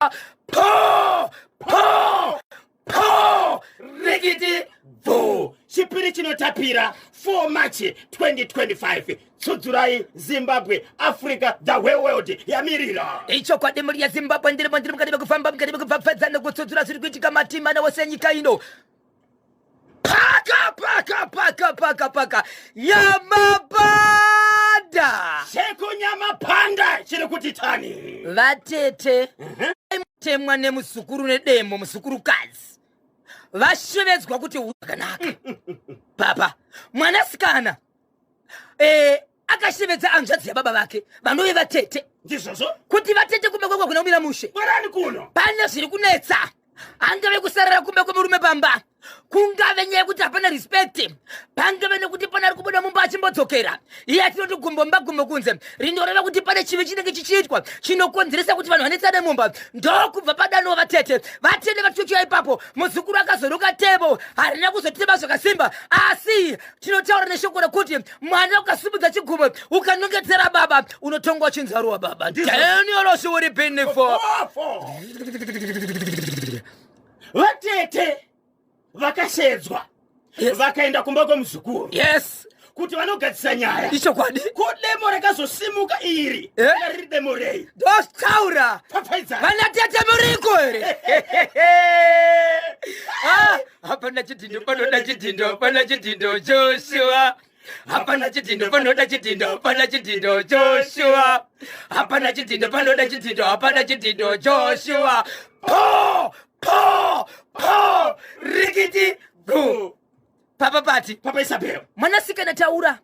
Po po po rikiti bvu. Chipiri chinotapira 4 March 2025. Tsudzurai Zimbabwe, Africa, the whole world yamirira. Ichokwadi mhuri yeZimbabwe, ndirimo ndiri mukati mekufamba, mukati mekupfapfadza nekutsudzura zviri kuitika matima mana wose enyika ino. Paka paka paka paka paka nyamapanda. Chekunyamapanda chiri kuti tani. Vatete temwa nemuzukuru nedemo muzukurukadzi vashevedzwa kuti zvakanaka papa mwanasikana eh, akashevedza hanzvadzi yababa vake vanove vatete. Ndizvozvo. Kuti vatete kumba kwekwa kuna kumira mushe. Bwerani kuno. Pane zviri kunetsa. Angave kusarara kumba kwemurume pamba, kungave nyaya yekuti hapana respect, pangave nekuti pane ari kubuda mumba achimbodzokera iye atinoti gumbo mumba gumbo kunze, rinoreva kuti pane chivi chinenge chichiitwa chinokonzeresa kuti vanhu vanetsane mumba. Ndokubva padanowo vatete, vatete vachichochiya ipapo, muzukuru akazoruka tebo, harina kuzotema zvakasimba, asi tinotaura neshoko rekuti mwana ukasimudza chigumo ukanongedzera baba unotongwa uchinzaruwa baba. Daniel Oshiwuri Benefo. Vatete vakashedzwa. Yes. Vakaenda kumba kwemuzukuru. Yes. Kuti vanogadzisa nyaya. Ichokwadi. Ko demo rakazosimuka iri. Eh? Riri demo rei? Ndotaura. Pfapfaidzai. Vana tete muriko here? Ah, hapana chidhindo panoda chidhindo, hapana chidhindo Joshua. Hapana chidhindo panoda chidhindo, hapana chidhindo Joshua. Hapana chidhindo panoda chidhindo, hapana chidhindo Joshua. Po po po rikiti gu. Papa pati. Papa Isabel. Mwanasikana taura.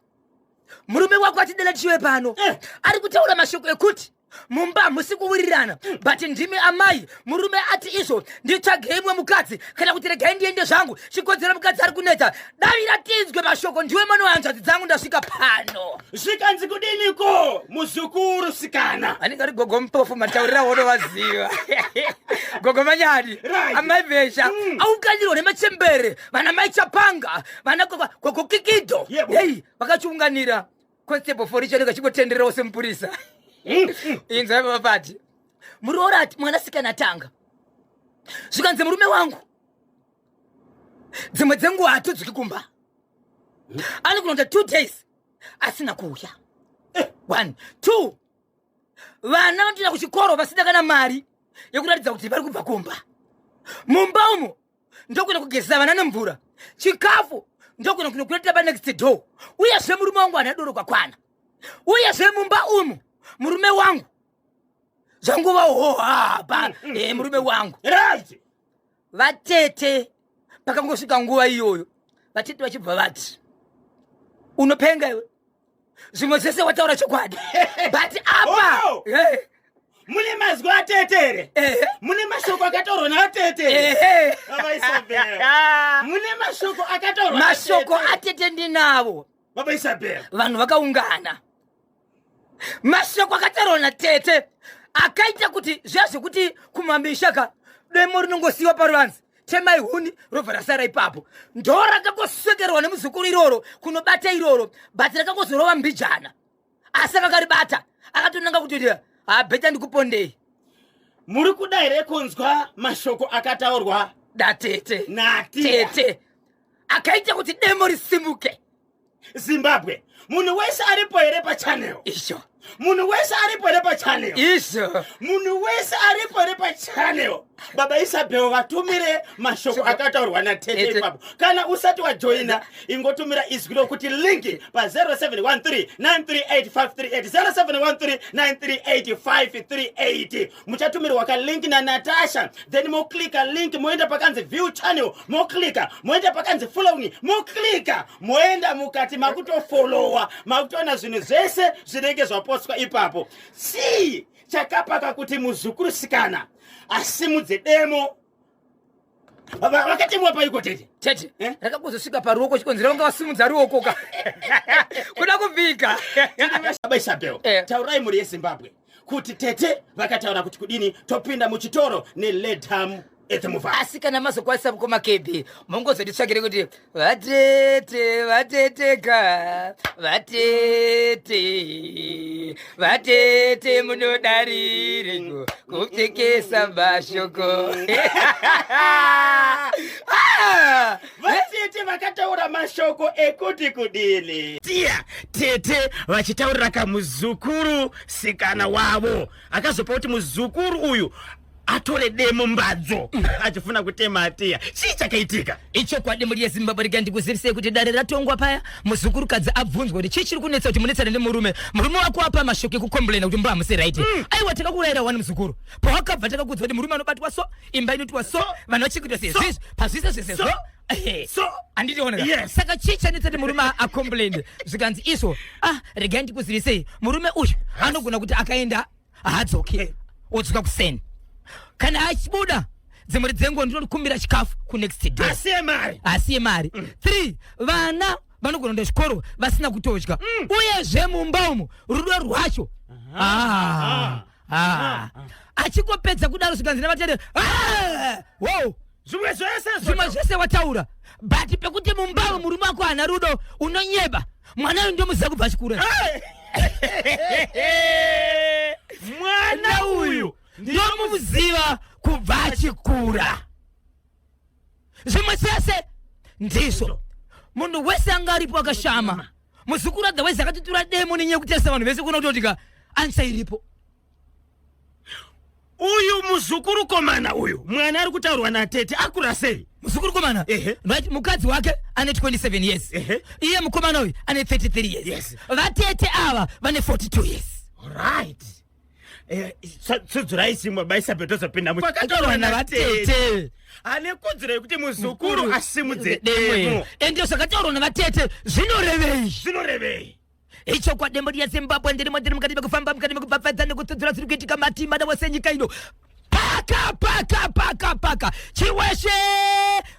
Murume wako atidela chiwe pano. Ari kutaura mashoko ekuti mumba hamusi kuwirirana, but ndimi amai. Murume ati izvo nditsvagei imwe mukadzi kana kuti regai ndiende zvangu, chikodzero mukadzi ari kunetsa. Davira tinzwe mashoko, ndiwe mwana wehanzvadzi dzangu, ndasvika pano. Zvikanzi kudiniko muzukuru sikana? Anenge ari gogo mupofu, mataurira wonovaziva. Gogo manyadi. Right. Amai Vesha. Aunganirwa nemachembere, vana mai Chapanga, vana gogo Kikido. Yebo. Hey, vakachiunganira. Constable Foricha anenge achingotendererawo semupurisa. Inzwa baba pati. Muroora ati mwanasikana tanga. Zvikanzi murume wangu dzimwe dzenguva hatodzoki kumba. Ari kunoita 2 days asina kuuya. 1, 2. Vana vanotoenda kuchikoro vasina kana mari yekuratidza kuti vari kubva kumba. Mumba umo ndokuenda kugezesa vana nemvura, chikafu ndokuenda kunokuretera pa next door. Uyezve murume wangu haana doro kwakwana. Uyezve mumba umu murume wangu zvanguva hohapa. Murume wangu. Right. Vatete pakangosvika nguva iyoyo, vatete vachibva vati unopenga iwe, zvimwe zvese wataura chokwadi, but apa Oh! Mune mazwi atete here? Mune mashoko akataurwa naatete here? Baba Isabel. Mune mashoko akataurwa Mashoko natete. atete ndinavo. Baba Isabel. Vanhu vakaungana. Mashoko akataurwa natete akaita kuti zviya zvekuti kumamisha ka demo rinongosiyiwa paruvanze, temai huni robva rasara ipapo. Ndo rakangosekerwa nemuzukuru iroro kunobata iroro, but rakangozorova mbijana, asi akakaribata akatonanga kuti habheta ndikupondei. Muri kuda here kunzwa mashoko akataurwa datete nati tete akaita kuti demo risimuke? Zimbabwe, munhu wese aripo here pachannel? Isho. Munhu wese aripo here pachannel? Isho. Munhu wese aripo here pachannel? Baba Isabel vatumire mashoko akataurwa natete Tete. ipapo. Kana usati wajoina, ingotumira izwi rokuti link pa 0713 938 538, 0713 938 538. Muchatumirwa ka link na Natasha, then moklika link, moenda pakanzi view channel, moklika, moenda pakanzi following, moklika, moenda mukati makutofolowa, makutoona zvinhu zvese zvinenge zvapostwa ipapo. Chii chakapaka kuti muzukuru sikana asimudze demo? Vakatemwa paiko tete? Tete, Eh? rakangozosvika paruoko, chikonzera vanga vasimudza ruoko ka kuda kubika. Baba Isabel, taurai mhuri yeZimbabwe kuti tete vakataura kuti kudini. Topinda muchitoro neLedham Etemufaro. Asi kana mazokwanisa mukoma KB, mongozonditsvakire kuti vatete vateteka vatete vatete munodarireko kupfekesa mashoko. Ah! Vatete vakataura mashoko ekuti kudini? Tiya tete vachitaurira kamuzukuru sikana wavo akazopa kuti muzukuru uyu atore demo mbadzo achifuna kutema atiya. Chii chakaitika? Ichokwadi mhuri yeZimbabwe, rega ndikuzivisei kuti dare ratongwa paya muzukurukadzi abvunzwa kuti chii chiri kunetsa kuti munetsane nemurume. Murume wako apa mashoko ekukomplaina kuti mumba hamusi right. Aiwa, takakurayira wani muzukuru, pawakabva takakuudza kuti murume anobatwa so, imba inoitwa so, vanhu vachikuita sezvizvi pazvise zvese so. So. Handitiona? Yes. Saka chii chanetsa kuti murume acomplain? Zvikanzi izvo, ah, regai ndikuzivisei, murume uyu anogona kuti akaenda haadzoki, odzoka kuseni. Kana achibuda dzimwe dzenguva ndinokumbira chikafu kunext day. Asiye mari. Asiye mari. Three, vana vanogona kuenda chikoro vasina kutodya. Uyezve mumba umu rudo rwacho. Ah, ah. Achingopedza kudaro zvikanzi navatete, "Ah, wow." Zvimwe zvese. Zvimwe zvese wataura, but pekuti mumba umu murume wako haana rudo, unonyeba. Mwana uyu ndomuziva kubva achikura. Mwana uyu ndomuziva kubva achikura. Zvimwe zvese ndizvo. Munhu wese anga aripo akashama. Muzukuru otherwise akatitura demo nenyaya yekutesa vanhu vese kuona kutoti ka answer iripo. Uyu muzukuru komana uyu, mwana ari kutaurwa natete, akura sei? Muzukuru komana. Right, mukadzi wake ane 27 years. Iye mukomana uyu ane 33 years. Vatete ava vane 42 years. Right. Tsudzurai chimwe baisa tozopinda pakataurwa navatete. Ane kodzero yekuti muzukuru asimudze demo. Ende zvakataurwa navatete zvinorevei? Zvinorevei? Ichokwadi mhuri yeZimbabwe, ndirimo, ndiri mukati mekufamba, mukati mekubvapfadza nekutsudzura zviri kuitika mati mana wese nyika ino. Paka paka paka paka Chiweshe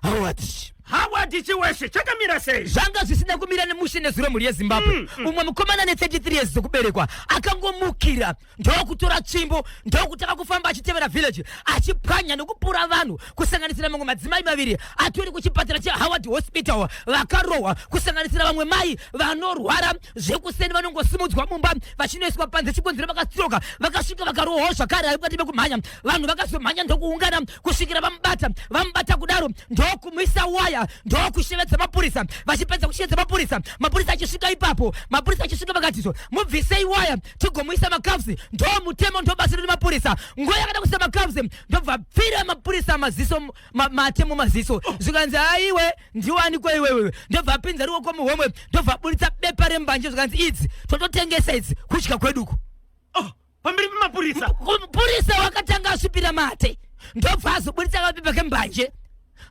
Howard. Howard Chiweshe chakamira sei? Zvanga zvisina kumira nemushe nezuro mhuri yeZimbabwe. Umwe mukomana ne33 years dzekuberekwa akangomukira ndokutora tsvimbo, ndokutanga kufamba achitevera village achipwanya nekupura vanhu, kusanganisira mamwe madzimai maviri atori kuchipatara cheHoward Hospital vakarohwa, kusanganisira vamwe mai vanorwara zvekuseni vanongosimudzwa mumba vachinoiswa panze chikonzero vakastroka. Vakasvika vakarohwawo zvakare ari mukati mekumhanya. Vanhu vakazomhanya ndokuungana kusvikira vamubata. Vamubata kudaro ndokumuisa waya, ndokushevedza mapurisa. Vachipedza kushevedza mapurisa, mapurisa achisvika ipapo, mapurisa achisvika vakatizo mubvisei waya tigomuisa macuffs, ndo mutemo, ndo basa redu mapurisa. Nguva yakada kuisa macuffs ndobva pfira mapurisa maziso mate mumaziso. Zvikanzi, aiwe, ndiwanikwe iwewewe. Ndobva apinza ruoko muhomwe, ndobva aburitsa bepa rembanje. Zvikanzi, idzi tototengesa idzi, kudya kweduko. Oh, pamberi pemapurisa. Mupurisa wakatanga asvipira mate, ndobva azoburitsa kapepa kembanje,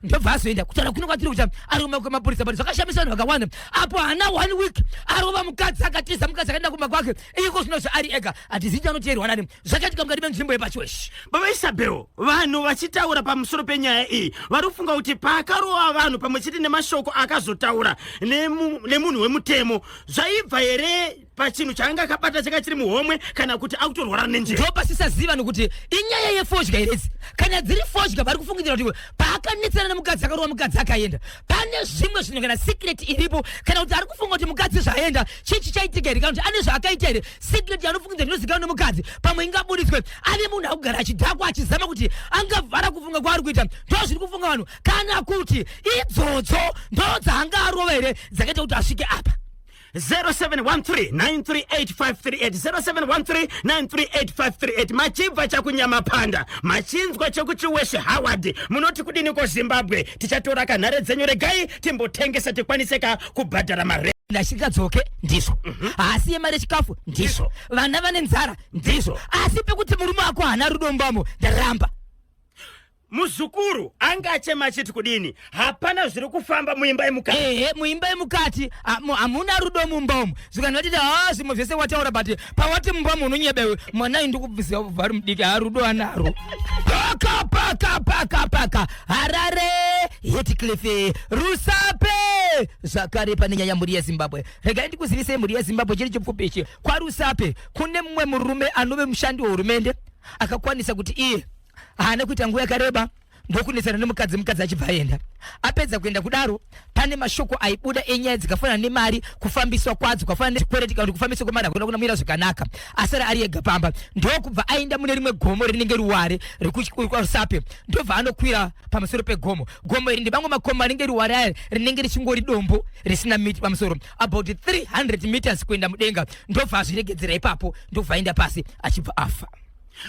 ndobva azoenda. Kutaura kuno kwatiri kuita ari kumba kwemapurisa, but zvakashamisa vanhu vakawanda apo haana one week arova mukadzi akatiza, mukadzi akaenda kumba kwake. Iko zvino zvaari ega, hatizivi anoteerwa nani. Zvakaitika mukati menzvimbo yepaChiweshi. Baba Isabel, vanhu vachitaura pamusoro penyaya iyi vari kufunga kuti paakarova vanhu pamwe chete nemashoko akazotaura nemunhu wemutemo zvaibva here pachinhu chaanga akabata changa chiri muhomwe, kana kuti akutorwara nenjere? Ndopasisaziva nokuti inyaya yefodya here idzi. Kana dziri fodya, vari kufungidzira kuti paakanetsana nemukadzi akarova mukadzi akaenda, pane zvimwe zvinhu kana secret iripo, kana kuti ari kufunga kuti mukadzi zvaenda chii chichaitika here, kana kuti ane zvaakaita here, secret yaanofungidzira inozikanwa nemukadzi pamwe ingaburitswe. Ane munhu akugara achidhakwa achizama kuti angavhara kufunga kwaari kuita, ndo zviri kufunga vanhu, kana kuti idzodzo ndo dzaanga arova here dzakaita kuti asvike apa. 0713938538, 0713938538. Machibva chakunyamapanda, machinzwa chekuChiweshe Howard, munoti kudini ko Zimbabwe? Tichatora kanhare dzenyu, regai timbotengesa tikwaniseka kubhadhara mare. Ndashingadzoke ndizvo, haasi yemari yechikafu ndizvo, vana vane nzara ndizvo, asi pekuti murume wako haana rudo mbamo ndaramba. Muzukuru anga achema achiti kudini? Hapana zviri kufamba muimba yemukati. Ehe, muimba yemukati hamuna rudo mumba umu. Zvikanzi vatiti, ha, zvimwe zvese wataura, but pawati mumba umu unonyebewe. Mwana uyu ndikubvisiwa kubva ari mudiki, ha, rudo anaro. Paka paka paka paka Harare, Heathcliff, Rusape zvakare pane nyaya mhuri yeZimbabwe. Regai ndikuzivisei mhuri yeZimbabwe, chiri chipfupi ichi. KwaRusape kune mumwe murume anove mushandi wehurumende akakwanisa kuti iye haana kuita nguva yakareba. Ndokunetsana nemukadzi, mukadzi achibva aenda. Apedza kuenda kudaro, pane mashoko aibuda enyaya dzikafanana nemari, kufambiswa kwadzo kwafanana nezvikwereti kana kuti kufambiswa kwemari hakuna kunamira zvakanaka. Asara ari ega pamba, ndokubva aenda mune rimwe gomo rinenge ruware rekusape, ndobva anokwira pamusoro pegomo. Gomo iri ndemamwe makomo anenge ruware aya, rinenge richingori dombo risina miti pamusoro, about 300 meters kuenda mudenga. Ndobva azviregedzera ipapo, ndobva aenda pasi achibva afa.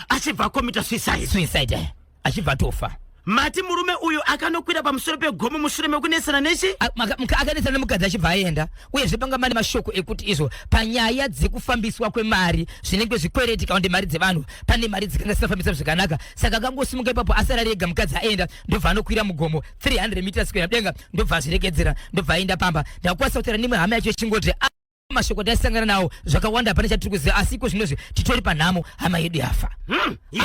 Achibva akomita suicide. Suicide, achibva atofa. Mati murume uyu akanokwira pamusoro pegomo mushure mekunetsana nechi? Akanetsana nemukadzi achibva aenda. Uyezve panga mane mashoko ekuti izvo panyaya dzekufambiswa kwemari, zvinenge zvikwereti kana kuti mari dzevanhu, pane mari dzikanga dzisingafambiswa zvakanaka. Saka akangosimuka ipapo, asara rega, mukadzi aenda, ndobva anokwira mugomo 300 meters kuenda mudenga, ndobva azviregedzera, ndobva aenda pamba. Ndakukwanisa kutaura nemwe hama yacho ichingoti, "Ah, mashoko taisangana nawo zvakawanda, hapana chatiri kuziva, asi iko zvinozvi titori panhamo, hama yedu yafa."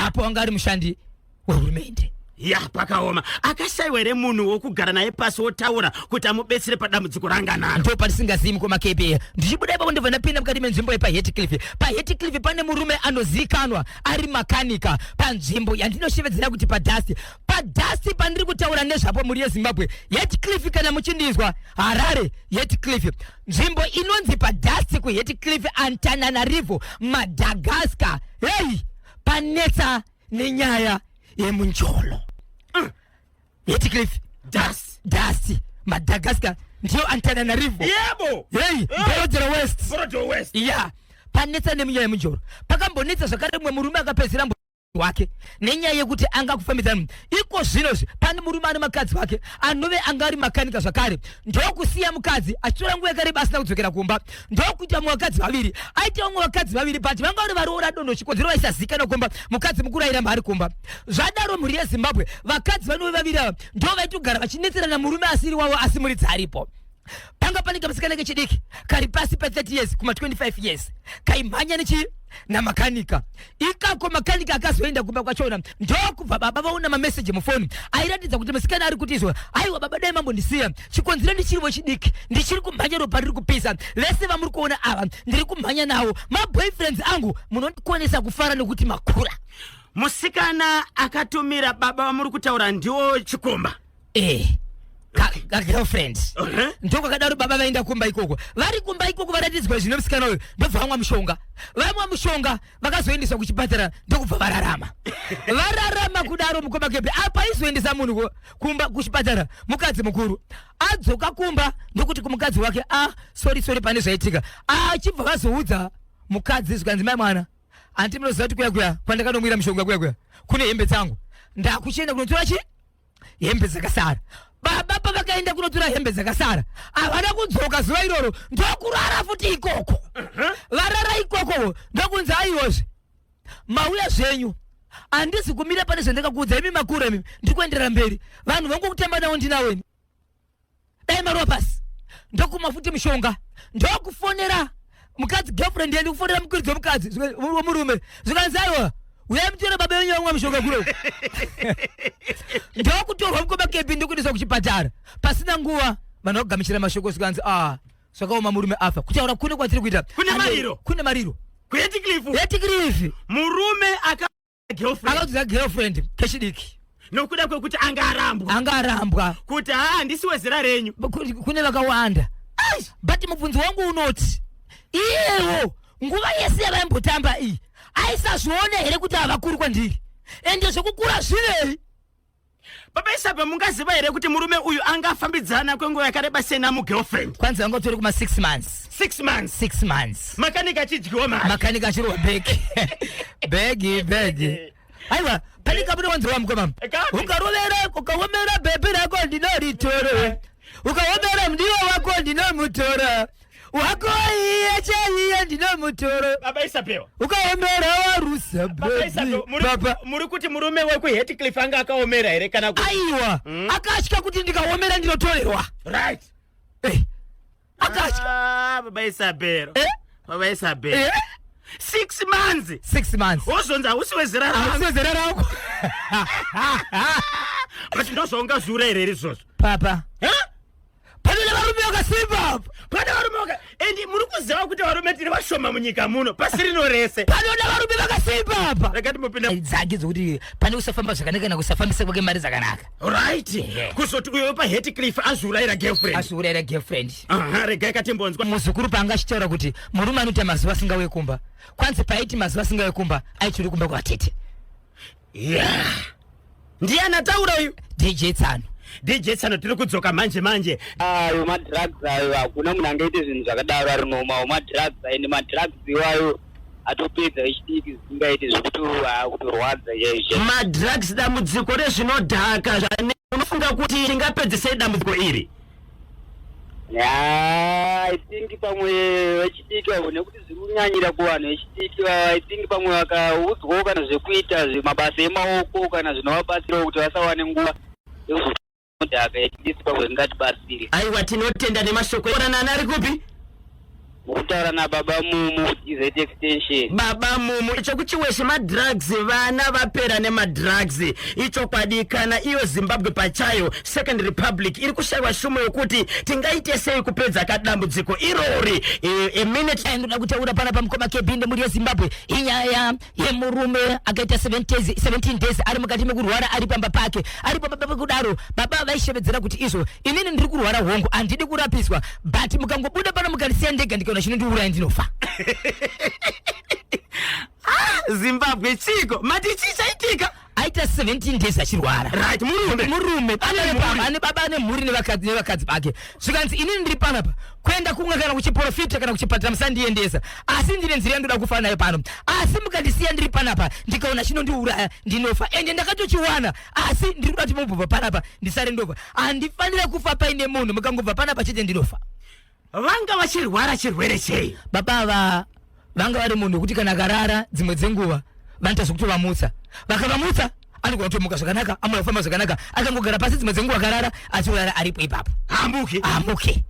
Apo anga ari mushandi wehurumende. Ya, pakaoma. Akashayiwa here munhu wokugara naye pasi wotaura kuti amubetsere padambudziko ranga naro? Ndo patisingazivi, mukoma KP. Ndichibuda ipapo, ndobva ndapinda mukati menzvimbo yepaHatcliffe. PaHatcliffe pane murume anozivikanwa ari makanika panzvimbo yandinoshevedzera kuti paDust. PaDust pandiri kutaura nezvapo, mhuri yeZimbabwe, Hatcliffe, kana muchindinzwa, Harare, Hatcliffe, nzvimbo inonzi paDust kuHatcliffe, Antananarivo, Madagascar. Hei, panetsa nenyaya yemunjolo. Hatcliffe. Dust. Dust, Madagascar, ndiyo Antananarivo. Yebo. Hei, Borrowdale West. Borrowdale West. Ya, panetsa nemunyaya yemunjoro. Pakambonetsa zvakare mumwe murume akapedzisira wake nenyaya yekuti anga kufambidzana. Iko zvinozvi pane murume ane makadzi wake anove anga ari makanika zvakare, ndokusiya mukadzi achitora nguva yakareba asina kudzokera kumba, ndokuita vamwe vakadzi vaviri. Aita vamwe vakadzi vaviri, but vanga vari varoora dondo, chikonzero vaisazikanwa kumba. Mukadzi mukuru airamba ari kumba. Zvadaro, mhuri yeZimbabwe, vakadzi vanove vaviri ava ndo vaitogara vachinetserana murume asiri wavo, asi muridzi aripo. Panga pane kamusikana kechidiki kari pasi pa30 years, kuma 25 years, kaimhanya nechi namakanika ikako. Makanika akazoenda kumba kwachona, ndokubva baba vaona mameseji mufoni airatidza kuti musikana ari kuti izwa, "Aiwa baba, dai mambondisiya, chikonzero ndichiri wechidiki, ndichiri kumhanya, ropa riri kupisa. Vese vamuri kuona ava ndiri kumhanya navo maboyfriends angu, munondikonesa kufara nekuti makura." Musikana akatumira baba vamuri kutaura ndiwo chikomba? Eh, ka girlfriend. Ndokwakadaro baba vaenda kumba ikoko. Vari kumba ikoko varatidzwa zvino musikana uyu, ndobva vamwa mushonga. Vamwa mushonga, vakazoendeswa kuchipatara, ndokubva vararama. Vararama kudaro, mukoma Kepe, apa aizoendesa munhu kumba kuchipatara, mukadzi mukuru adzoka kumba, ndokuti kumukadzi wake, "A ah, sorry, sorry, pane zvaitika." Achibva vazoudza mukadzi, zvikanzi, "Mai mwana, hanti munoziva kuti kuya kuya kwandakanomwira mushonga kuya kuya kune hembe dzangu? Ndakuchienda kunotora chi hembe dzakasara." Baba pavakaenda kunotora hembe dzakasara, havana kudzoka zuva iroro, ndokurara futi ikoko. Varara ikoko, ndokunzi, "Aiwozve mauya zvenyu, handisi kumira pane zvandakakuudza. Imi makura imi, ndiri kuenderera mberi. Vanhu vangokutamba navo ndinaweni, dai marova pasi." Ndokumwa futi mushonga, ndokufonera mukadzi, girlfriend yendi kufonera mukuridzi wemukadzi wemurume, zvikanzi, "Aiwa, uyai mutore baba venyu vamwa mushonga kuno." Ndokutorwa, mukoma Kepi, ndokuendeswa kuchipatara. Pasina nguva vanhu vakugamuchira mashoko, zvikanzi, "A zvakaoma, murume afa." Kutaura kune kwatiri kuita Kune mariro? Kune mariro. KuHatcliffe? Hatcliffe. Murume aka girlfriend. Akaudza girlfriend kechidiki. Nokuda kwekuti anga arambwa. Anga arambwa. Kuti haa, handisi wezera renyu. Kune vakawanda. But mubvunzo wangu unoti, iyewo nguva yese yavaimbotamba iyi, aisazviona here kuti havakuru kwandiri? Ende zvekukura zvinei? Baba Isabel, mungaziva here kuti murume uyu angafambidzana kwenguva yakareba sei namugirlfriend? Kwanzi vanga tori kuma 6 months. 6 months? 6 months. Makanika achidyiwa mari. Makanika achirwa bhegi, bhegi, bhegi. Aiwa, pane kabuda wanzwa, mukoma. Kapi? Ukarovera, ukaomera bhebhi rako ndinoritore, ukaomera mudiwa wako ndinomutora, wako iye chaiye ndinomutora. Baba Isabel. Ukaomera warusa. Baba Isabel. Bhebhi baba. Muri kuti murume wekuHatcliffe anga akaomera here kana kuti? Aiwa, akatya kuti ndikaomera ndinotorerwa. Eh, akatya. Ah, baba Isabel. Eh? Baba Isabel. Eh? 6 months? 6 months. Wozonzi hausi wezera rangu. Hausi wezera rangu. But ndozvaungazviura here izvozvo? Papa. Ha? Panoda varume. varume vakasimba apa. Pane varume vaka and muri kuziva kuti varume tiri vashoma munyika muno pasi rino rese. Panoda varume vakasimba apa. Rega timbopinda. Dzake dzokuti pane kusafamba zvakanaka kana kusafambisa kwake mari zvakanaka. Right. Ehe. Kuzoti uyo wepaHatcliffe azviurayira girlfriend. Azviurayira girlfriend. Aha, regai katimbonzwa. Muzukuru paanga achitaura kuti murume anoita mazuva asingauye kumba, kwanzi paaiti mazuva asingauye kumba aitori kumba kwavatete. Yeah. Ndiani ataura uyu? DJ Tsano. DJ Tsano, tiri kudzoka manje manje. Ayo madrugs ayo, hakuna munhu angaite zvinhu zvakadaro ari normal. Madrugs ayo, nemadrugs iwayo atopedza vechidiki zvisingaiti, zvekuti kutorwadza chaizvo. Madrugs, dambudziko rezvinodhaka zvane, unofunga kuti tingapedzesei dambudziko iri? Ya, I think pamwe vechidiki avo, nekuti zviri kunyanyira kuvanhu vechidiki vava, I think pamwe vakaudzwawo kana zvekuita, mabasa emaoko kana zvinovabatsirawo kuti vasawane nguva yekuzodhaka, at least pamwe zvingatibatsire. Aiwa, tinotenda nemashoko. Nani ari kupi? Mukutaura nababa Mumu, DZ Extension. Baba Mumu, ichokuchiweshe madrugs, vana vapera nemadrugs. Ichokwadi, kana iyo Zimbabwe pachayo, Second Republic, iri kushayiwa shumo yokuti tingaite sei kupedza kadambudziko irori. A minute. Ndoda kutaura pana pamukoma Kebhinde, muri yeZimbabwe, inyaya yemurume akaita 7 days, 17 days ari mukati mekurwara ari pamba pake. Ari pamba pake kudaro, baba vaishevedzera kuti izvo, inini ndiri kurwara, hongu, handidi kurapiswa, but mukangobuda pano mukandisiya ndega, ndikaona chinondiuraya, ndinofa. Zimbabwe, chiko mati chii chaitika? Aita 17 days achirwara. Right, murume. Murume. Ane ane mhuri. Baba, ane baba, ane mhuri nevakadzi vake. Zvikanzi, inini ndiri panapa, kuenda kumwe kana kuchiprofita kana kuchipatara musandiendesa, asi ndine nzira yandoda kufa nayo pano. Asi mukandisiya ndiri panapa, ndikaona chinondiuraya, ndinofa, ende ndakatochiwana, asi ndiri kuda kuti mubva panapa ndisare ndofa. Handifanira kufa paine munhu. Mukangobva panapa chete, ndinofa. Vanga vachirwara chirwere chei? Baba ava vanga vari munhu wekuti kana akarara, dzimwe dzenguva vanoita zvekutovamutsa. Vakavamutsa, anogona kutomuka zvakanaka, amwe kufamba zvakanaka. Akangogara pasi, dzimwe dzenguva akarara, achiurara aripo ipapo. Hambuki. Amuke,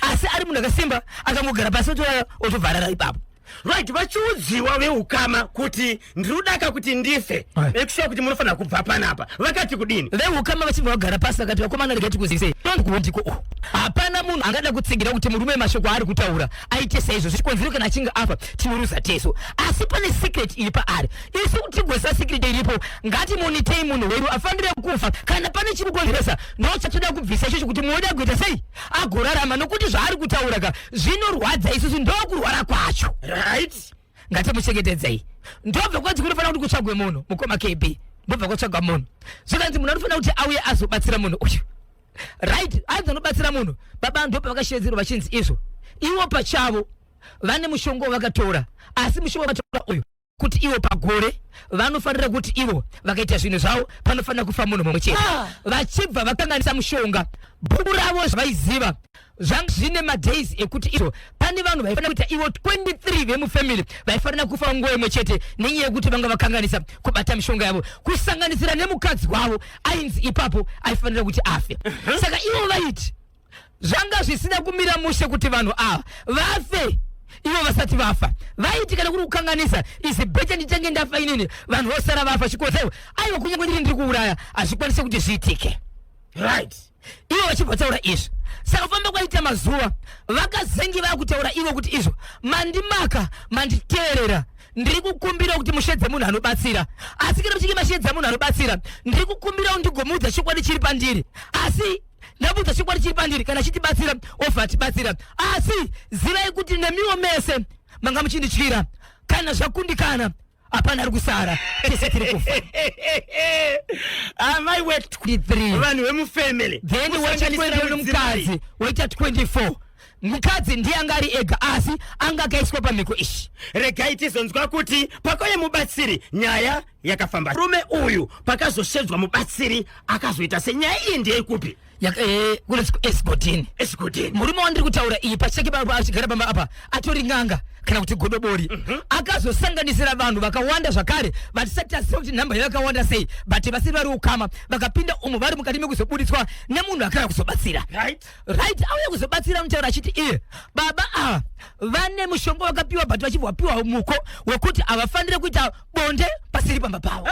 asi ari munhu akasimba. Akangogara pasi, otorara, otobvarara ipapo. Right, vachiudziwa veukama kuti ndiri kudaka kuti ndife, Aye. make sure kuti munofanira kubva panapa, vakati kudini? Veukama vachibva vagara pasi, vakati, vakomana, regai tikuzivise ndiko uku. Hapana munhu angada kutsigira kuti murume mashoko aari kutaura aite saizvo. Zvichikonzero kana achinge afa, tinoruza teso. Asi pane secret iri paari. Isu kuti tigozisa secret iripo, ngatimonitei munhu wedu afanire kufa. Kana pane chiri kukonzeresa, ndo chatoda kubvisa ichocho, kuti muode agoita sei, agorarama, nokuti zvaari kutaura ka zvinorwadza isusu, ndokurwara kwacho. Ngatimuchengetedzei. Ndobva kwanzi kunofanira kuti kutsvagwe munhu, mukoma KB. Ndobva kwatsvagwa munhu, zvikanzi munhu anofanira kuti auye azobatsira munhu uyu. Right, anzi anobatsira munhu. Baba ndobva vakashevedzerwa vachinzi izvo, ivo pachavo vane mushonga wavakatora, asi mushonga wavakatora uyu, kuti ivo pagore vanofanira kuti ivo vakaita zvinhu zvavo, panofanira kufa munhu mumwe chete. Vachibva vakanganisa mushonga. Bhuku ravo zvavaiziva zvanga zvine madays ekuti izvo pane vanhu vaifanira kuita ivo 23 vemufamily vaifanira kufa nguva imwe chete, nenyaya yekuti vanga vakanganisa kubata mishonga yavo, kusanganisira nemukadzi wavo ainzi ipapo aifanira kuti afe. Saka ivo vaiti zvanga zvisina kumira mushe kuti vanhu ava vafe ivo vasati vafa. Vaiti kana kuri kukanganisa, is better ndichange ndafa inini, vanhu vosara vafa. Chikonzero, aiwa, kunyange ndiri kuuraya, hazvikwanisi kuti zviitike. Ivo vachibva taura izvi. Saka kufamba kwaita mazuva, vakazenge vakutaura ivo kuti izvo, mandimaka, manditeerera, ndiri kukumbira kuti mushedze munhu anobatsira. Asi kana muchinge mashedza munhu anobatsira, ndiri kukumbirawo ndigomuudza chokwadi chiri pandiri. Asi ndabudza chokwadi chiri pandiri, kana chitibatsira, obva atibatsira. Asi zivai kuti nemiwo mese manga muchindityira. Kana zvakundikana, hapana ari kusara, tese tiri kufa. Amai we 23. Vanhu vemufamily. Then waita Kusanganisira 20, mukadzi waita 24. Mukadzi ndiye anga ari ega, asi anga akaiswa pamhiko ishi. Regai tizonzwa kuti pakauye mubatsiri nyaya yakafamba. Murume uyu pakazoshedzwa mubatsiri akazoita senyaya iyi ndeyekupi? Kunonzi kuEsgodini. Esigodini. Murume wandiri kutaura iyi pachake achigara pamba apa atori n'anga kana kuti godobori. Akazosanganisira vanhu vakawanda zvakare vatisati taziva kuti nhamba yavakawanda sei, but vasiri vari ukama, vakapinda umo vari mukati mekuzobuditswa nemunhu akauya kuzobatsira. Right, auya kuzobatsira, mutaura achiti iye baba ava vane mushonga wakapiwa, but vachibva vapiwa muko wekuti havafaniri kuita bonde pasiri pamba pavo.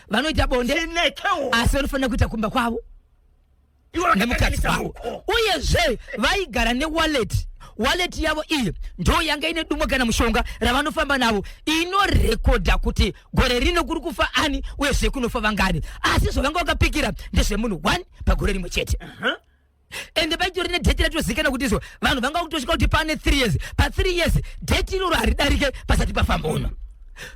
Vanoita bonde Chinekewo. asi vanofanira kuita kumba kwavo. Ivo Nemukadzi vakakanganisa wavo. ruoko. Uyezve vaigara newallet. Wallet yavo iyi ndo yanga ine dumwa kana mushonga ravanofamba navo, inorekodha kuti gore rino kuri kufa ani, uyezve kunofa vangani. Asi zvavanga vakapikira ndezvemunhu 1 pagore rimwe chete. Ende paitori nedate ratozikanwa kuti izvo vanhu vanga kutosvika kuti pane 3 years, pa3 years date iroro haridarike pasati pafa munhu.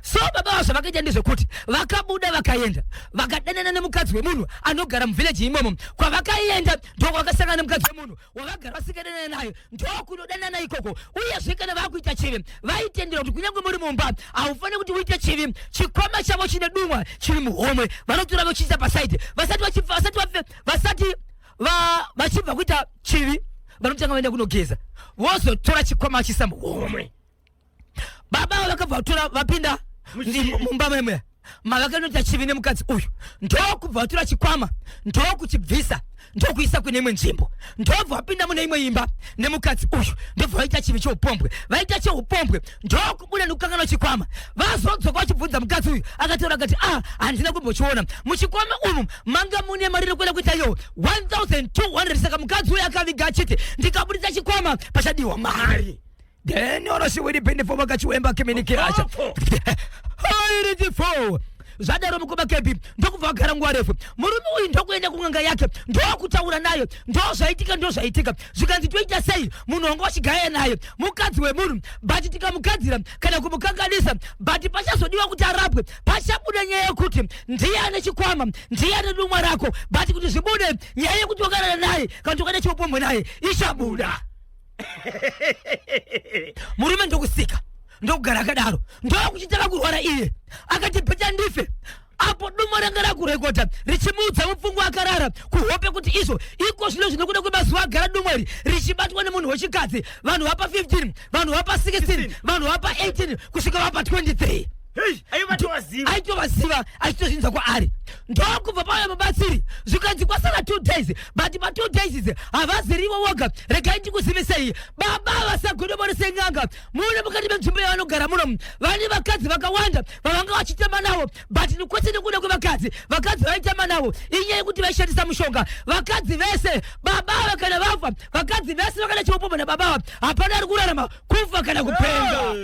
So baba vavo zvavakaita ndezvekuti vakabuda, vakaenda, vakadanana nemukadzi wemunhu anogara muvillage imomo. Kwavakaenda ndokwavakasangana nemukadzi wemunhu wavagara vasingadanana naye, ndokunodanana ikoko. Uyezve kana vakuita chivi, vaitendera kuti kunyange muri mumba haufaniri kuti uite chivi. Chikwama chavo chine dumwa chiri muhomwe, vanotora vochiisa paside. Vasati vachibva, vasati vachibva kuita chivi, vanotanga vaenda kunogeza, vozotora chikwama vachiisa muhomwe. Baba ava vakabva vatora, vapinda Muchivi. Mumba memwe mavakanoita chivi nemukadzi uyu, ndokubva vatora chikwama, ndokuchibvisa, ndokuisa kune imwe nzvimbo, ndobva vapinda mune imwe imba nemukadzi uyu, ndobva vaita chivi cheupombwe. Vaita cheupombwe, ndokubuda nekukanganwa chikwama. Vazodzoka vachibvunza mukadzi uyu, akataura akati, "A, handina kumbochiona." Muchikwama umu manga mune mari rekuenda kuita iyo 1200. Saka mukadzi uyu akaviga achiti, "Ndikabudisa chikwama pachadiwa mari." Then oroshiwiri pendefo vakachiwemba kiminikiracha airitifo. Zvadaro, mukoma Kepi, ndokubva vagara nguva refu. Murume uyu ndokuenda kun'anga yake, ndokutaura nayo, ndo zvaitika, ndo zvaitika. Zvikanzi, "Toita sei? Munhu wanga wachigaya naye mukadzi wemunhu, but tikamugadzira kana kumukanganisa, but pachazodiwa kuti arapwe, pachabuda nyaya yekuti ndiye ane chikwama, ndiye ane dumwa rako. But kuti zvibude, nyaya yekuti wakarara naye kana kuti wakaita chiupombwe naye ichabuda." Murume ndokusika, ndokugara akadaro, ndokuchitanga kurwara. Iye akati, "Better ndife." Apo dumo ranga rakurekodha richimuudza mupfungwa akarara kuhope kuti izvo iko zvino zvinokuda kwemazuva agara dumo iri richibatwa nemunhu wechikadzi, vanhu vapa 15, vanhu vapa 16, vanhu vapa 18, kusvika vapa 23. Hei, aiva tovaziva. Aitovaziva, achitozvinzwa kwaari. Ndokubva pauya mubatsiri, zvikanzi kwasara 2 days, but pa2 days idzi havazirivo voga. Regai ndikuzivisei, baba vasagodobori sen'anga, mune mukati menzvimbo yavanogara muno vane vakadzi vakawanda vavanga vachitamba navo. But kwese nekuda kwevakadzi, vakadzi vaitamba navo, inyaya yekuti vaishandisa mushonga. Vakadzi vese baba ava kana vafa, vakadzi vese vakada chiupombwe nababa ava, hapana ari kurarama, kufa kana kupenga.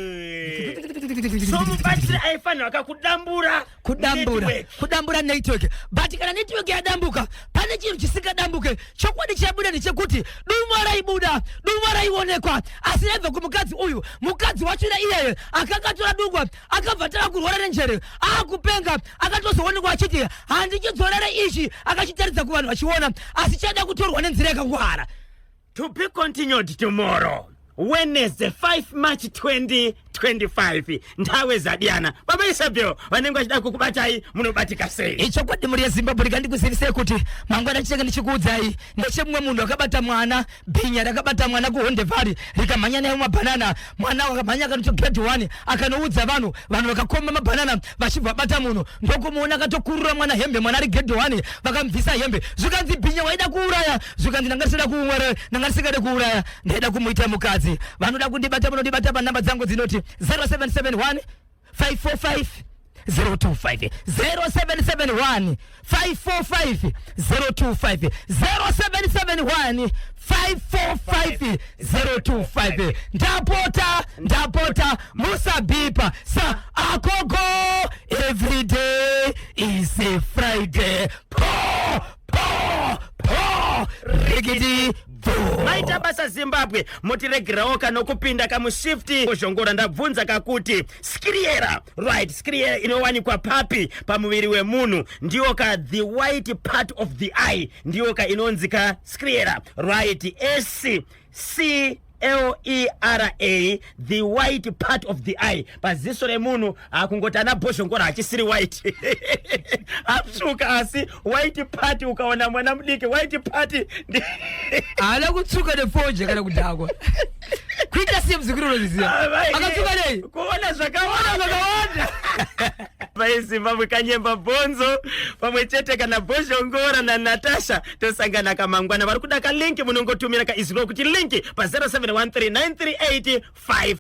So mubatsiri aifanirwa kakudambura Kudambura. Network. Kudambura network. But kana network yadambuka, pane chinhu chisingadambuke. Chokwadi chabuda ndechekuti dumo raibuda, dumo raionekwa, asi raibva kumukadzi uyu. Mukadzi wachona iyeye akanga atora dungwa akabva tava kurwara nenjere, akupenga. Akatozoonekwa achiti, "Handichidzorere ichi," akachitaridza kuvanhu vachiona, asi chada kutorwa nenzira yakangwara. To be continued tomorrow, Wednesday, 5 March 2025. Nthawi zadiyana. Baba Isabel vanenge vachida kukubatai, munobatika sei? Ichokwadi, mhuri yeZimbabwe, rikandikuzivisei kuti mangwana ndichange ndichikuudzai ndechemumwe munhu akabata mwana, bhinya rakabata mwana kuHonde Valley, rikamhanya naye mumabhanana. Mwana akamhanya akanoto grade 1, akanoudza vanhu, vanhu vakakomba mabhanana, vachibva vabata munhu, ndokumuona akatokurura mwana hembe. Mwana ari grade 1, vakamubvisa hembe. Zvikanzi, "Bhinya, waida kuuraya." Zvikanzi, "Ndanga ndisida kuuraya, ndanga ndisingade kuuraya, ndaida kumuita mukadzi." Vanoda kundibata munondibata panhamba dzangu dzinoti 0771 545 025, 0771 545 025, 0771 545 025. Ndapota, ndapota, musabhipa sa agogo. Every day is a Friday. Po po po, rigidi bvo. Maita basa, Zimbabwe. Motiregerawo kanokupinda kamushift ozhongora. Ndabvunza kakuti sclera, right? Sclera inowanikwa papi pamuviri wemunhu? Ndiyo ka the white part of the eye, ndiyo ka inonzi ka sclera, right? S C L E R A, the white part of the eye, paziso remunhu. Akungoti ana bhozhongora hachisiri white, atsvuka, asi white part, ukaona mwana mudiki, white part Haana kutsuka nefonje kana kudhakwa, kuita siye muzukuru unoziziva. Akatsuka nei? Kuona zvakawanda. Zvakawanda. VaiZimbabwe, Kanyemba Bhonzo pamwe chete kana Bhozhongora naNatasha. Tosangana kamangwana. Vari kuda kalink, munongotumira kaizwi rokuti link pa 0713 938 5.